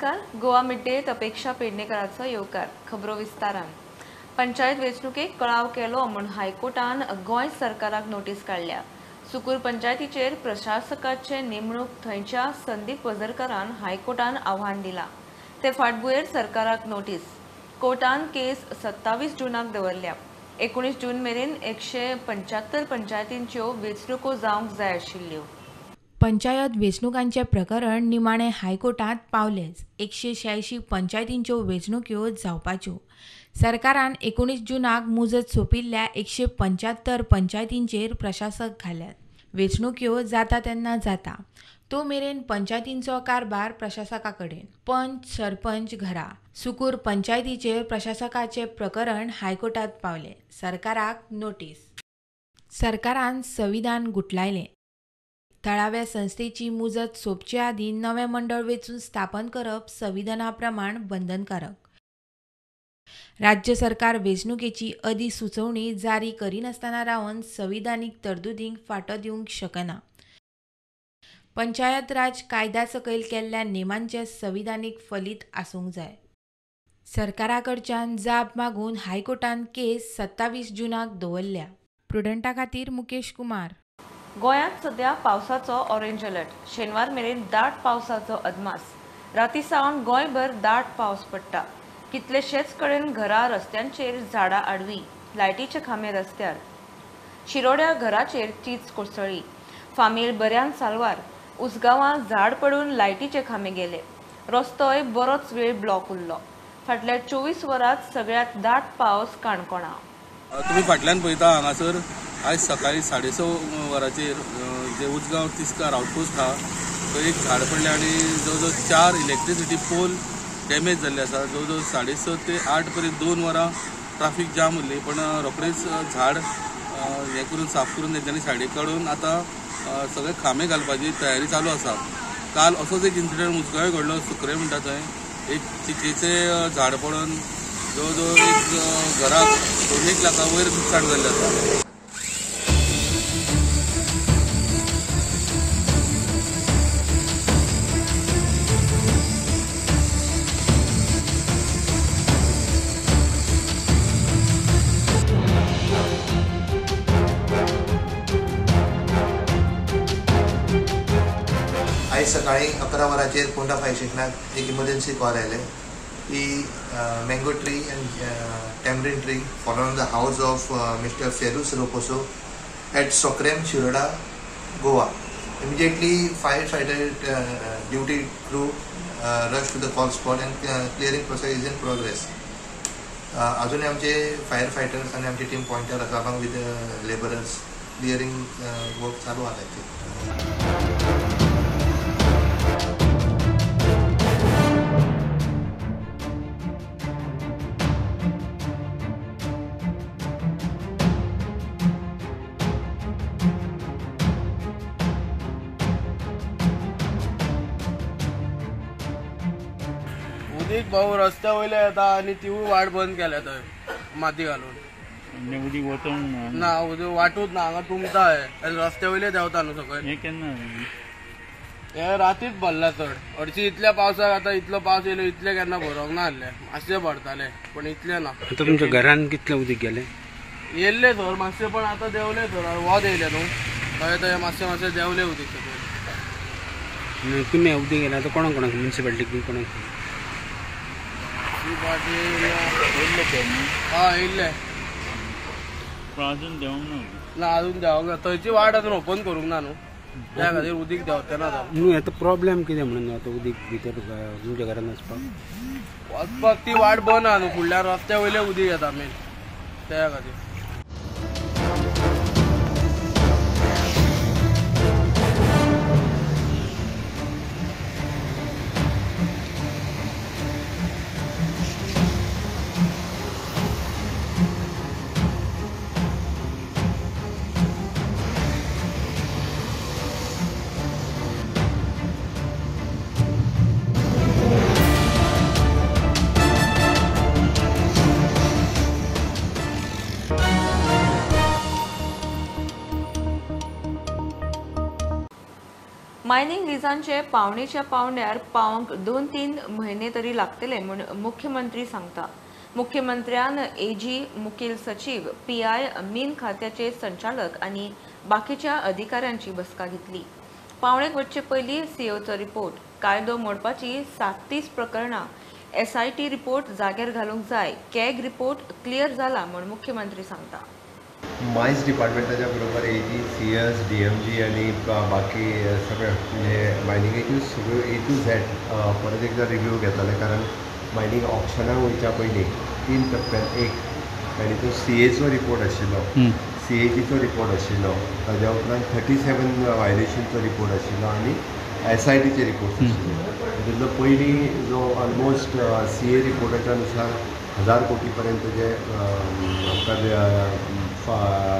नमस्कार, गोवा मिड डेत अपेक्षा पेडणेकराचो येवकार. खबरो विस्तारान. पंचायत वेंचणुकेक कळाव केलो म्हूण हायकोर्टान गोंय सरकाराक नोटीस काडल्या. सुकूर पंचायतीचेर प्रशासकाचे नेमणूक थंयच्या संदीप वझरकरान हायकोर्टान आव्हान दिलां. ते फाटभुंयेर सरकाराक नोटीस. कोर्टान केस 27 जूनाक दवरल्या. 19 जून मेरेन 175 पंचायतींच्यो वेंचणुको जावंक जाय आशिल्ल्यो. पंचायत वेंचणुकांचें प्रकरण निमाणें हायकोर्टांत पावलेंच. 186 पंचायतींच्यो वेंचणुक्यो जावपाच्यो. सरकारान 19 जूनाक मुजत सोंपिल्ल्या 175 पंचायतींचेर प्रशासक घाल्यात. वेंचणुक्यो जाता तेन्ना जाता, तो मेरेन पंचायतींचो कारभार प्रशासका कडेन. पंच सरपंच घरा. सुकूर पंचायतीचेर प्रशासकाचें प्रकरण हायकोर्टांत पावलें. सरकाराक नोटीस. सरकारान संविधान गुटलायलें. थळाव्या संस्थेची मुजत सोंपचे आदीं नवें मंडळ वेंचून स्थापन करप संविधाना प्रमाण बंधनकारक. राज्य सरकार वेंचणुकेची अधिसुचोवणी जारी करिनासतना रावन संविधानीक तरतुदींक फाटो दिवंक शकना. पंचायत राज कायद्या सकयल केल्ल्या नेमांचें संविधानीक फलीत आसूंक जाय. सरकारा कडच्यान जाप मागून हायकोर्टान केस 27 जूनाक दवरल्या. प्रुडंटा खातीर मुकेश कुमार. गोंयांत सध्या पावसाचो ऑरेंज अलर्ट. शेनवार मेरेन दाट पावसाचो अदमास. राती सावन गोंयभर दाट पावस पडटा. कितलेशेच कडेन घरा रस्त्यांचेर झाडां आडवी, लायटीचे खांबे रस्त्यार. शिरोड्या घराचेर चीज कोसळ्ळी. फामील बऱ्यान सालवार. उसगांवां झाड पडून लायटीचे खांबे गेले. रस्तोय बरोच वेळ ब्लॉक उरलो. फाटल्या 24 वरांत सगळ्यांत दाट पावस काणकोणा. तुमी फाटल्यान पळयता हांगासर आयज सकाळी 6:30 वरांचेर जे उजगांव तिस्कार आउटपोस्ट आहा थंय एक झाड पडलें आनी जवळ जवळ 4 इलेक्ट्रिसिटी पोल डॅमेज जाल्ले आसा. जवळ जवळ 6:30 ते 8 पर्यंत 2 वरां ट्राफीक जाम उरली, पण रोखडेच झाड हें करून साफ करून तेंच्यांनी सायडीक काडून आतां सगळे खांबे घालपाची तयारी चालू आसा. काल असोच एक इन्सिडंट उजगांव घडलो. सुकरे म्हणटा थंय एक चिचेचें झाड पडून जवळ जवळ एक घराक 2 लाखां वयर लुकसाण जाल्लें आसा. आयज सकाळी 11 वरांचेर पोंडा फायर स्टेशनाक एक इमर्जन्सी कॉल आयले की mango tree and tamarind tree fall on the house of mister Ferus Roposo at Sokrem Shiroda Goa. Immediately fire fighter duty crew rush to the call spot and clearing process is in progress. अजूनय आमचे fire fighters आनी आमची team पॉयंटार आसा along with labourers. Clearing work चालू आसा ताचेर. उदीक भाऊ रस्त्या वयले येता आनी तिवूय वाट बंद केल्या थंय माती घालून. उदीक वचोंक ना, उदीक वाटूच ना, हांगा तुमता हे रस्त्या वयले देंवता न्हू सकयल. हें केन्ना हे रातीच भरला चड. हरशी इतल्या पावसाक आतां इतलो पावस येयलो इतले केन्ना भरोंक ना आसले, मातशे भरताले पण इतले ना. आतां तुमच्या घरान कितलें उदीक गेलें? येयल्ले सर मातशे, पण आतां देंवले सर. वत येयलें न्हू थंय थंय मातशें मातशें देंवले उदीक सकयल. तुमी उदीक गेलें आतां कोणाक कोणाक म्युनिसिपालिटीक बी कोणाक? हय येयल्ले, पण अजून देंवंक ना. ना अजून देंवंक ना. थंयची वाट अजून ओपन करूंक ना न्हू, त्या खातीर उदीक देंवते ना. न्हू आतां प्रॉब्लेम कितें म्हणून आतां उदीक भितर तुमच्या घरान वचपाक वचपाक ती वाट बंद आहा न्हू, फुडल्या रस्त्या वयले उदीक येता मेन त्या खातीर. मायनिंग लिजांचे पावणेच्या पावंड्यार पावंक 2-3 म्हयने तरी लागतले म्हूण मुख्यमंत्री सांगता. मुख्यमंत्र्यान एजी, मुखेल सचीव, पीआय, मीन खात्याचे संचालक आनी बाकीच्या अधिकाऱ्यांची बसका घेतली. पावणेक वचचे पयलीं सीएओचो रिपोर्ट, कायदो मोडपाची 37 प्रकरणां, एसआयटी रिपोर्ट जाग्यार घालूंक जाय, कॅग रिपोर्ट क्लियर जाला म्हूण मुख्यमंत्री सांगता. मायन्स डिपार्टमेंटाच्या बरोबर एजी, सीएस, डीएमजी आनी बाकी सगळे म्हणजे मायनिंगेच्यो सगळ्यो ए टू झॅड परत एकदा रिव्यू घेताले, कारण मायनींग ऑक्शनाक वयच्या पयलीं 3 टप्प्यात एक आनी तो सीएचो रिपोर्ट आशिल्लो, सीएजीचो रिपोर्ट आशिल्लो, ताज्या उपरांत 37 व्हायलेशनचो रिपोर्ट आशिल्लो आनी एसआयटीचे रिपोर्ट्स आशिल्ले. तितूंतलो पयलीं जो ऑलमोस्ट सीए रिपोर्टाच्या नुसार 1000 कोटी पर्यंत जे आमकां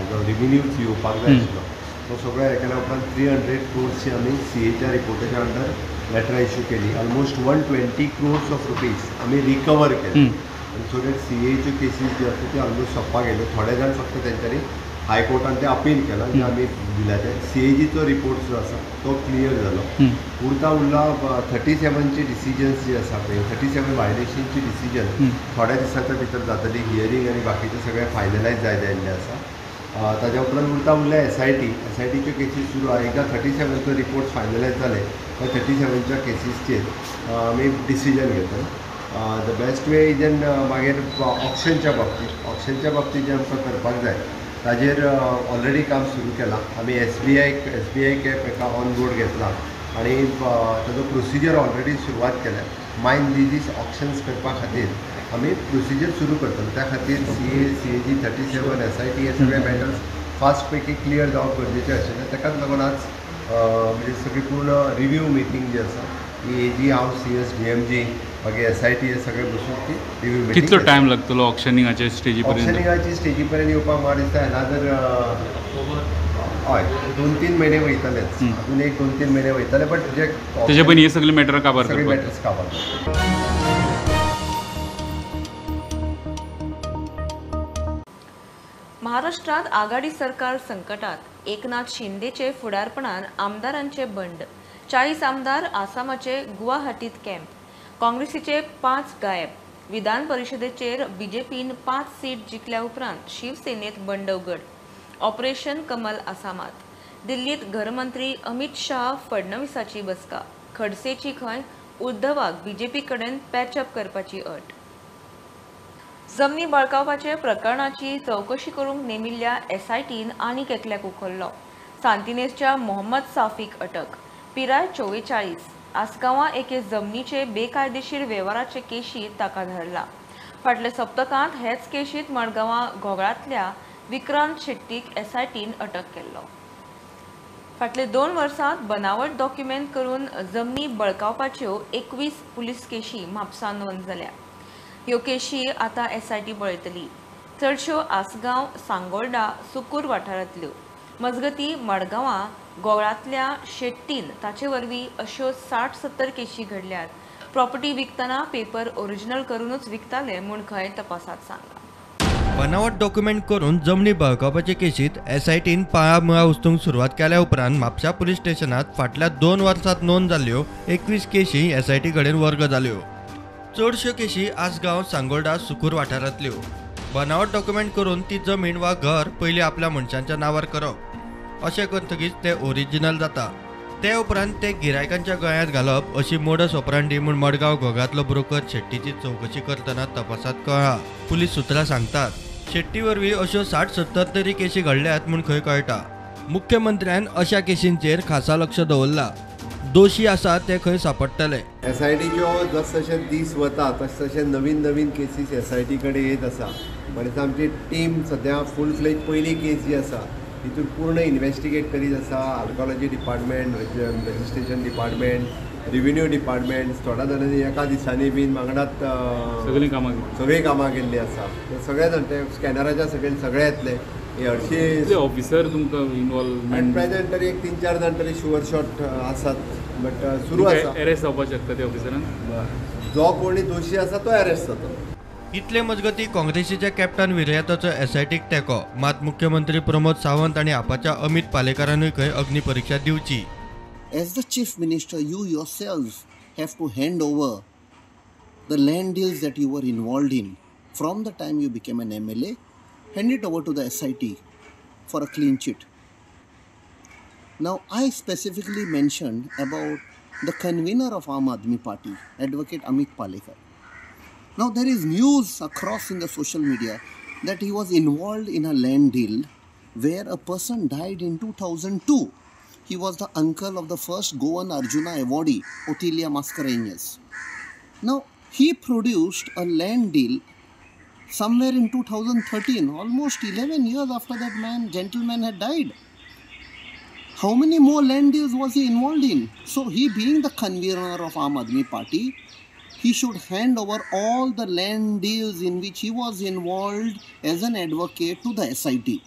जो रिव्हेन्यूज येवपाक जाय आशिल्लो तो सगळो हे केल्या उपरांत 300 क्रोर्सची आमी सीएच्या रिपोर्टाच्या अंडर लेटरां इश्यू केली. ऑलमोस्ट 120 क्रोर्स ऑफ रुपीज आमी रिकवर केले आनी सो that सीएच्यो केसीस ज्यो आसा त्यो ऑलमोस्ट सोंपपाक गेल्यो. थोडे जाण फक्त तेंच्यांनी हायकोर्टान ते अपील केला जे आमी दिल्या ते सीएजीचो रिपोर्ट जो आसा तो क्लियर जालो. उरता उरला 37ची डिसिजन्स जी आसा पळय, 37 व्हायलेशनची डिसिजन थोड्या दिसाच्या भितर जातली. हियरींग आनी बाकीचे सगळे फायनलायज जायत आयिल्ले आसा. ताज्या उपरांत उरता उरल्या एसआयटी, एसआयटीच्यो केसीस सुरू आहा. एकदां 37चो रिपोर्ट फायनलायज जाले त्या 37च्या केसीसचेर आमी डिसिजन घेतले. The best way is an मागीर ऑक्शनच्या बाबतीत, ऑक्शनच्या बाबतीत जें आमकां करपाक जाय ताजेर ऑलरेडी काम सुरू केलां. आमी एसबीआय कॅप एका ऑन बोर्ड घेतला आनी ताजो प्रोसिजर ऑलरेडी सुरवात केल्या. मायन लिजीस ऑक्शन्स करपा खातीर आमी प्रोसिजर सुरू करतले. त्या खातीर सीए, सीएजी, 37, एसआयटी हे सगळे मॅटर्स फास्ट पैकी क्लियर जावप गरजेचें आशिल्लें. ताकाच लागून आज म्हणजे सगळी पूर्ण रिव्यू मिटींग जी आसा ती एजी, हांव, सीएस, डीएमजी, मागीर एसआयटी हे सगळे बसून ती रिव्यू मिटींग. कितलो टायम लागतलो ऑक्शनिंगाचे स्टेजी पर्यंत? ऑक्शनिंगाची स्टेजी पर्यंत येवपाक म्हाका दिसता एनादर हय 2-3 म्हयने वयतलेच, अजून एक 2-3 म्हयने वयतले. बट जे तेजे पयलीं हे सगळे मॅटर काबार सगळे मॅटर्स काबार. महाराष्ट्रात आघाडी सरकार संकटात. एकनाथ शिंदेचे फुडारपणान आमदारांचे बंड. 40 आमदार आसामाचे गुवाहाटीत कॅम्प. काँग्रेसीचे 5 गायब. विधान परिषदेचेर बीजेपीन 5 सीट जिखल्या उपरांत शिवसेनेत बंड उगड. ऑपरेशन कमल आसामात. दिल्लीत घरमंत्री अमित शाह फडणवीसाची बसका. खडसेची खंय उद्धवाक बीजेपी कडेन पॅचअप करपाची अट. जमनी बळकावपाचे प्रकरणाची चवकशी करूंक नेमिल्ल्या एसआयटीन आनीक एकल्याक उखल्लो. सांतिनेजच्या मोहम्मद साफीक अटक. पिराय 44. आसगांवां एके जमनीचे बेकायदेशीर वेव्हाराचे केशीत ताका धरला. फाटल्या सप्तकांत हेच केशीत मडगांवां घोगळांतल्या विक्रांत शेट्टीक एसआयटीन अटक केल्लो. फाटले 2 वर्सांत बनावट डॉक्युमेंट करून जमनी बळकावपाच्यो 21 पुलीस केशी म्हापसा नोंद जाल्या. ह्यो केशी आतां एसआयटी पळयतली. चडश्यो आसगांव, सांगोल्डा, सुकूर वाठारांतल्यो. मजगती मडगांवां गोवळांतल्या शेट्टीन ताचे वरवीं अश्यो 60-70 केशी घडल्यात. प्रॉपर्टी विकतना पेपर ओरिजिनल करूनच विकताले म्हूण खंय तपासात सांगलां. बनावट डॉक्युमेंट करून जमनी बळकावपाचे केशीत एसआयटीन पाळामुळां उस्तूंक सुरवात केल्या उपरांत म्हापशा पुलीस स्टेशनात फाटल्या 2 वर्सांत नोंद जाल्ल्यो 21 केशी एसआयटी कडेन वर्ग जाल्यो. चडश्यो केशी आसगांव, सांगोल्डा, सुकूर वाठारांतल्यो. बनावट डॉक्युमेंट करून ती जमीन वा घर पयलीं आपल्या मनशांच्या नांवार करप, अशें करतकीच तें ओरिजिनल जाता. ते उपरांत ते गिरायकांच्या गळ्यांत घालप अशी मोडस ऑपरांडी म्हूण मडगांव घोगांतलो ब्रोकर शेट्टीची चवकशी करतना तपासात कळ्ळां. पुलीस सुत्रां सांगतात शेट्टी वरवीं अश्यो 60-70 तरी केशी घडल्यात म्हूण खंय कळटा. मुख्यमंत्र्यान अशा केशींचेर खासा लक्ष दवरलां. दोशी आसा ते खंय सापडटले. एसआयटीच्यो जसजशे दीस वता तशे नवीन नवीन केसीस एसआयटी कडेन येत आसा. म्हणल्यार आमची टीम सद्या फूल फ्लेज पयली केस जी आसा तितून पूर्ण इन्वेस्टिगेट करीत आसा. Archaeology department, registration department, revenue department, थोड्या जाणांनी एका दिसांनी बीन वांगडात सगळीं कामां केल्लीं आसा. सगळे जाण ते स्कॅनराच्या सकयल सगळे येतले. हे हरशीं ऑफिसर तुमकां इनवॉल्वमेंट प्रेजेंट तरी एक 3-4 जाण तरी शुअर शॉट आसात, बट सुरू आसा. अरेस्ट जावपाक शकता ते ऑफिसरान, जो कोणी दोशी आसा तो अरेस्ट जाता. इतले मजगती काँग्रेसीच्या कॅप्टन विरयाताचो एसआयटीक तेंको, मात मुख्यमंत्री प्रमोद सावंत आनी आपाच्या अमित पालेकारानूय खंय अग्निपरिक्षा दिवची. As the Chief Minister, you yourself have to hand over the land deals that you were involved in from the time you became an MLA, hand it over to the SIT for a clean chit. Now, I specifically mentioned about the convener of Aam Aadmi Party, Advocate Amit Palekar. Now, there is news across in the social media that he was involved in a land deal where a person died in 2002. He was the uncle of the first Goan Arjuna awardee, Otilia Mascarenhas. Now, he produced a land deal somewhere in 2013, almost 11 years after that man, gentleman had died. How many more land deals was he involved in? So he being the convener of Aam Aadmi Party, he should hand over all the land deals in which he was involved as an advocate to the SIT.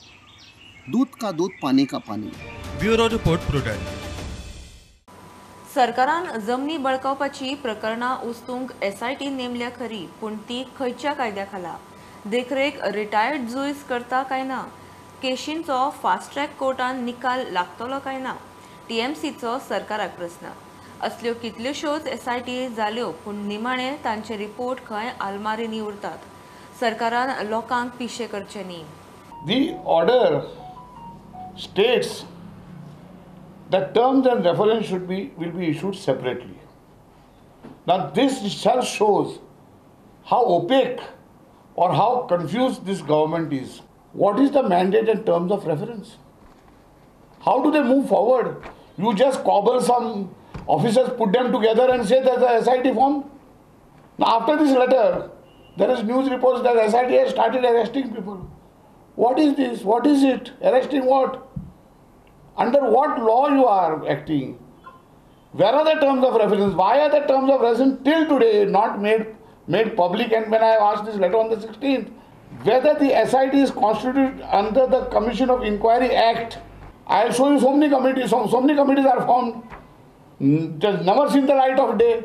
दूध का दूध, पानी का पानी. Bureau report, Prudent. सरकारान जमनी बळकावपाची प्रकरणां उस्तूंक SIT नेमल्या खरी, पूण ती खंयच्या कायद्या खाला? देखरेख रिटायर्ड जुईज करता काय ना? केशींचो फास्ट ट्रॅक कोर्टान निकाल लागतलो काय ना? टीएमसीचो सरकाराक प्रस्न. असल्यो कितल्योश्योच एसआयटी जाल्यो, पूण निमाणे तांचे रिपोर्ट खंय आलमारींनी उरतात. सरकारान लोकांक पिशे करचे न्ही. The order states that terms and reference will be issued separately. Now this itself shows how opaque or how confused this government is. What is the mandate and terms of reference? How do they move forward? You just cobble some officers, put them together and say there's a SIT formed. Now after this letter, there is news reports that SIT has started arresting people. What is this? What is it? Arresting what? Under what law you are acting? Where are the terms of reference? Why are the terms of reference till today not made public? And when I asked this letter on the 16th, whether the SIT is constituted under the Commission of Inquiry Act, I'll show you so many committees, so many committees are formed, just never seen the light of day.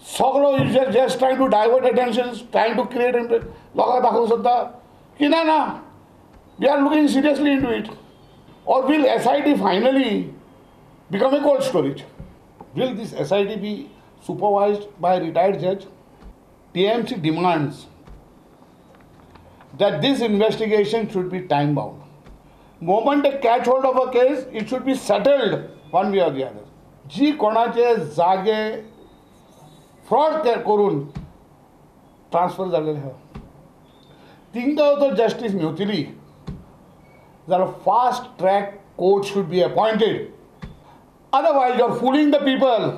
Soglo is just trying to divert attention, trying to create लोकांक दाखोवंक सोदता की ना ना, we are looking seriously into it. Or will SIT finally become a cold storage? Will this SIT be supervised by a retired judge? TMC demands that this investigation should be time bound. Moment they catch hold of a case, it should be settled one way or the other. जी कोणाचे जागे fraud करून transfer जाल्लेले आहा तिंका जर justice मेवतली जाल्यार fast track court should be appointed. Otherwise you are fooling the people.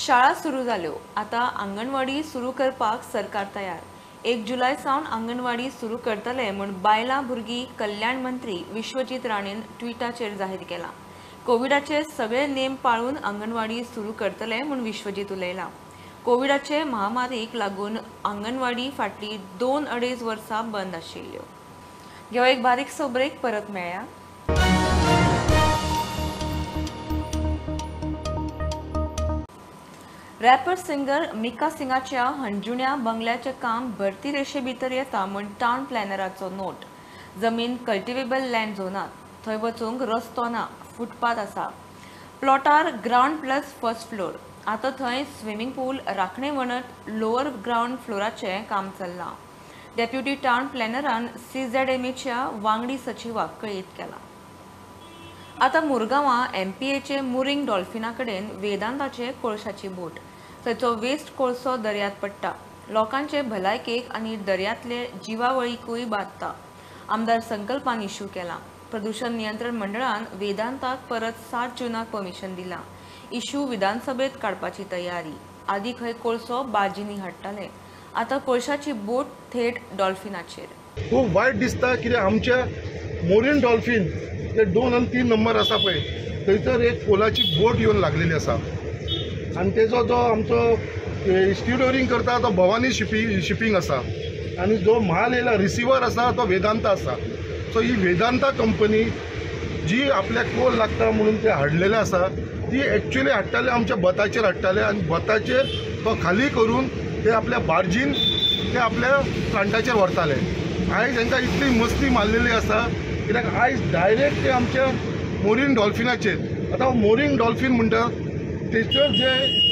शाळा सुरू जाल्यो, आतां आंगणवाडी सुरू करपाक सरकार तयार. 1 जुलय सावन आंगणवाडी सुरू करतले म्हूण बायलां भुरगीं कल्याण मंत्री विश्वजीत राणेन ट्विटाचेर जाहीर केलां. कोविडाचे सगळे नेम पाळून आंगणवाडी सुरू करतले म्हूण विश्वजीत उलयला. कोविडाचे महामारीक लागून आंगणवाडी फाटली 2-2.5 वर्सां बंद आशिल्ल्यो. घेवया एक बारीकसो ब्रेक, परत मेळया. रॅपर सिंगर मिका सिंगाच्या हणजुण्या बंगल्याचें काम भरती रेशे भितर येता म्हूण टावन प्लॅनराचो नोट. जमीन कल्टिवेबल लँड झोनांत, थंय वचूंक रस्तो ना, फुटपाथ आसा. प्लॉटार ग्रावंड प्लस फर्स्ट फ्लोर. आतां थंय स्विमींग पूल, राखणे वणत, लोअर ग्रावंड फ्लोराचें काम चल्लां. डेप्युटी टावन प्लॅनरान CZMAच्या वांगडी सचिवाक कळीत केलां. आतां मुरगांवां MPAचे मुरींग डॉल्फिना कडेन वेदांताचे कोळशाची बोट. थंयचो वेस्ट कोळसो दर्यांत पडटा. लोकांचे भलायकेक आनी दर्यांतले जिवावळीकूय बादता. आमदार संकल्पान इश्यू केला. प्रदूषण नियंत्रण मंडळान वेदांताक परत 7 जूनाक परमिशन दिलां. इश्यू विधानसभेत काडपाची तयारी. आदी खंय कोळसो बाजींनी हाडटाले, आतां कोळशाची बोट थेट डॉल्फिनाचेर. खूब वायट दिसता कित्याक आमच्या मोरीन डॉल्फीन ते 2 आनी 3 नंबर आसा पळय थंयसर एक कोलाची बोट येवन लागलेली आसा आनी तेजो जो आमचो स्टिवडोरींग करता तो भवानी शिपींग आसा आनी जो म्हाल येयला रिसिवर आसा तो वेदांता आसा. सो ही वेदांता कंपनी जी आपल्याक कोल लागता म्हणून ते हाडलेले आसा ती एक्चुअली हाडटाले आमच्या बताचेर हाडटाले आनी बताचेर तो खाली करून ते आपल्या बार्जीन ते आपल्या प्लांटाचेर व्हरताले. आयज तांकां इतली मस्ती मारलेली आसा कित्याक आयज डायरेक्ट ते आमच्या मोरीन डॉल्फिनाचेर, आतां मोरीन डॉल्फीन म्हणटा तेचेर जे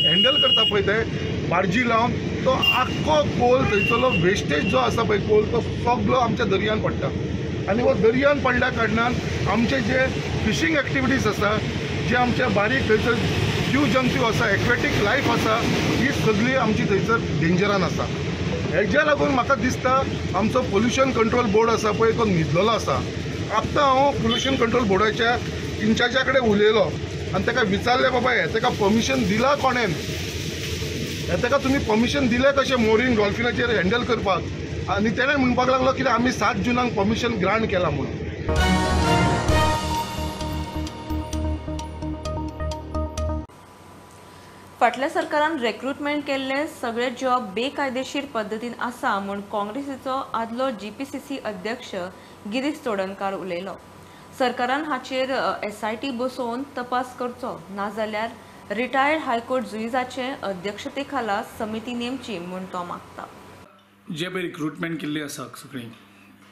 हँडल करता पळय ते बार्जी लावन तो आख्खो कोल थंयसरलो वेस्टेज जो आसा पळय कोल तो सगलो आमच्या दर्यान पडटा आनी हो दर्यान पडल्या कारणान आमचे जे फिशींग एक्टिविटीज आसा, जे आमच्या बारीक थंयसर जीव जंतू आसा, एक्वेटीक लायफ आसा, ही सगळी आमची थंयसर डेंजरान आसा. हेज्या लागून म्हाका दिसता आमचो पोल्युशन कंट्रोल बोर्ड आसा पळय तो न्हिदलेलो आसा. आत्तां हांव पोल्युशन कंट्रोल बोर्डाच्या इन्चार्जा कडेन उलयलो आनी ताका विचारलें, बाबा हें ताका परमिशन दिलां कोणेन, हें ताका तुमी परमिशन दिलें कशें मोरीन डॉल्फिनाचेर हँडल करपाक? आनी तेणें म्हणपाक लागलो कित्याक आमी 7 जुनाक परमिशन ग्रांट केलां म्हणून. फाटल्या सरकारान रेक्रुटमेंट केल्ले सगळे जॉब बेकायदेशीर पद्दतीन आसा म्हूण काँग्रेसीचो आदलो जीपीसीसी अध्यक्ष गिरीश चोडणकार उलयलो. सरकारान हाचेर एसआयटी बसोवन तपास करचो, नाजाल्यार रिटायर्ड हायकोर्ट जुईजाचे अध्यक्षतेखाला समिती नेमची म्हूण तो मागता. जे पळय रिक्रुटमेंट केल्ली आसा सगळी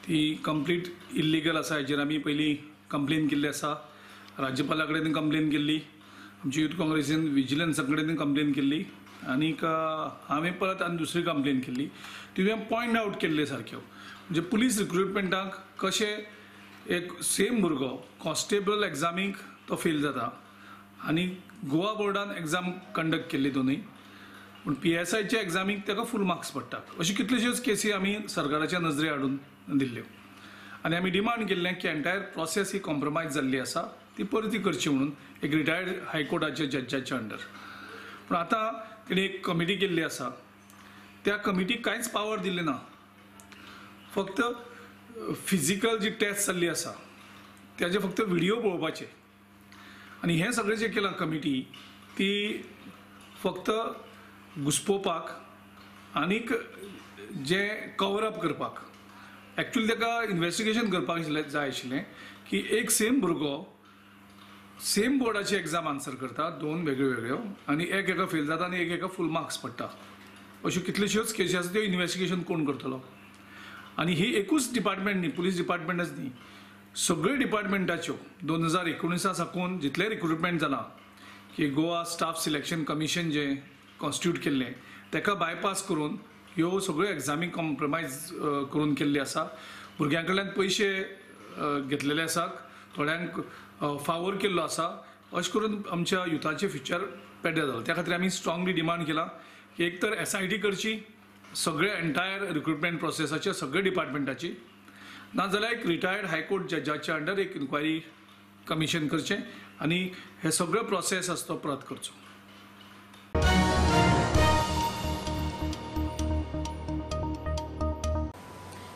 ती कंप्लीट इल्लिगल आसा. हेजेर आमी पयलीं कंप्लेन केल्ली आसा, राज्यपाला कडेन कंप्लेन केल्ली, आमची यूथ काँग्रेसीन विजिलन्सा कडेन कंप्लेन केल्ली आनीक हांवें परत आनी दुसरी कंप्लेन केल्ली. तितून पॉयंट आवट केल्ले सारक्यो म्हणजे पुलीस रिक्रुटमेंटाक कशें एक सेम भुरगो कॉन्स्टेबल एग्जामीक तो फेल जाता आनी गोवा बोर्डान एग्जाम कंडक्ट केल्ली दोनूय, पूण पीएसआयच्या एग्जामीक ताका फूल मार्क्स पडटा. अश्यो कितल्योश्योच केसी आमी सरकाराच्या नजरे हाडून दिल्ल्यो आनी आमी डिमांड केल्लें की एंटायर प्रोसेस ही कॉम्प्रोमायज जाल्ली आसा ती परती करची म्हणून एक रिटायर्ड हायकोर्टाच्या जज्जाच्या अंडर. पूण आतां तेणी एक कमिटी केल्ली आसा, त्या कमिटीक कांयच पावर दिल्ली ना, फक्त फिजिकल जी टेस्ट जाल्ली आसा ताजे फक्त व्हिडियो पळोवपाचे. आनी हें सगळें जें केलां कमिटी ती फक्त घुसपोवपाक आनीक जें कवरअप करपाक. एक्चुअली ताका इन्वेस्टिगेशन करपाक जाय आशिल्लें की एक सेम भुरगो सेम बोर्डाची एग्जाम आन्सर करता दोन वेगळ्यो वेगळ्यो आनी एक एका फेल जाता आनी एक एका फूल मार्क्स पडटा. अश्यो कितल्योश्योच केसी आसा त्यो इन्वेस्टिगेशन कोण करतलो? आनी ही एकूच डिपार्टमेंट न्ही, पुलीस डिपार्टमेंटच न्ही, सगळे डिपार्टमेंटाच्यो 2019 साकून जितलें रिक्रुटमेंट जालां की गोवा स्टाफ सिलेक्शन कमिशन जें कॉन्स्टिट्यूट केल्लें ताका बायपास करून ह्यो सगळ्यो एग्जामी कॉम्प्रोमायज करून केल्ली आसा. भुरग्यां कडल्यान पयशे घेतलेले आसात, थोड्यांक फावोर केल्लो आसा. अशें करून आमच्या युथाचें फ्युचर पेड्ड्यार जालां. त्या खातीर आमी स्ट्रांगली डिमांड केला की एक तर एसआयटी करची सगळे एंटायर रिक्रुटमेंट प्रोसेसाचे सगळे डिपार्टमेंटाची, नाजाल्यार एक रिटायर्ड हायकोर्ट जजाच्या अंडर एक इन्क्वायरी कमिशन करचें आनी हे सगळे प्रोसेस आसा तो परत करचो.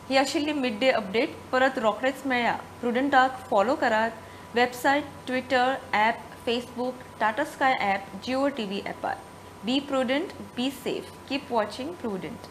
ही आशिल्ली मिड डे अपडेट. परत रोखडेच मेळया. प्रुडंटाक फॉलो करात website, Twitter, app, Facebook, Tata Sky app, Jio TV ॲपार. Be prudent, be safe, keep watching Prudent.